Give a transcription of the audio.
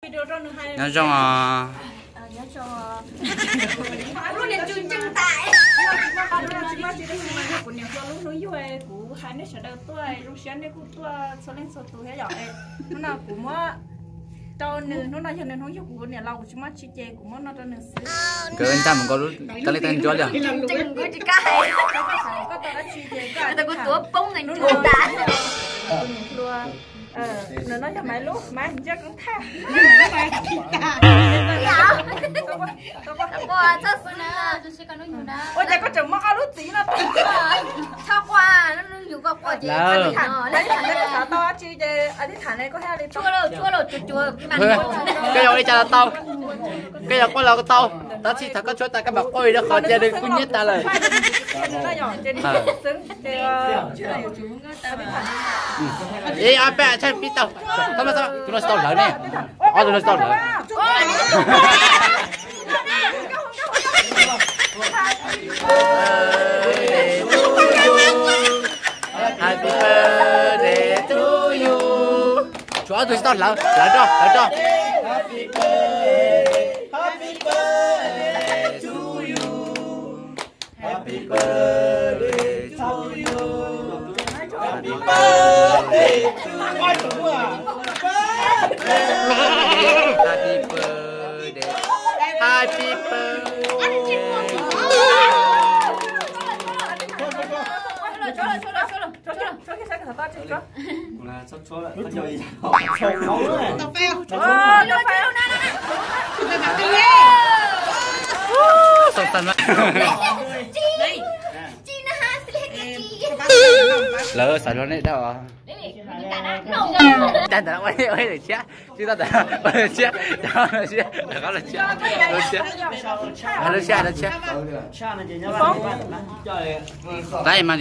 Nyob zoo os. Kuv niam hluas lub hnub yug, kuv hais nej sawv daws tuaj, zoo siab nej kuj tuaj txhua leej txhua tus thiab yom. Hnub no kuv muab rau nws, hnub no yog nws hnub yug, kuv niam laus kuv tsis muaj tshis ces kuv muab no rau nws xwb. Nkawd ncaj mus nkaus lub tau lej tag ntsuab li. Koj tau dab tsi ces koj tuav poob nws tas. Nws no yog Maiv Lub, Maiv Ntsia Koob Thaj. Ua cas koj tseem muab ob lub txiv no tag? Lawm, koj yog ua li cas los tau, koj yog quaj los tau, tab sis thaum koj tshuab tas koj mam quaj rau qhov tias nws kuj nyiab tas lawm. Ib ob peb tshaib pib tau, tus no tsis tau hlawv ne, ob tug no tsis tau hlawv. Happy birthday to you. Tshuav ob tug tsis tau hlawv, hlawv rau, hlawv rau. Happy birthday to you. Happy birthday to you. Happy birthday. Happy birthday. Lawv xav luag nej dag os. Dag ntawd ua lawm siab, tsis tau ntawd ua lawm siab, dag ua lawm siab, lawm siab, lawm siab, lawm siab. Tab mas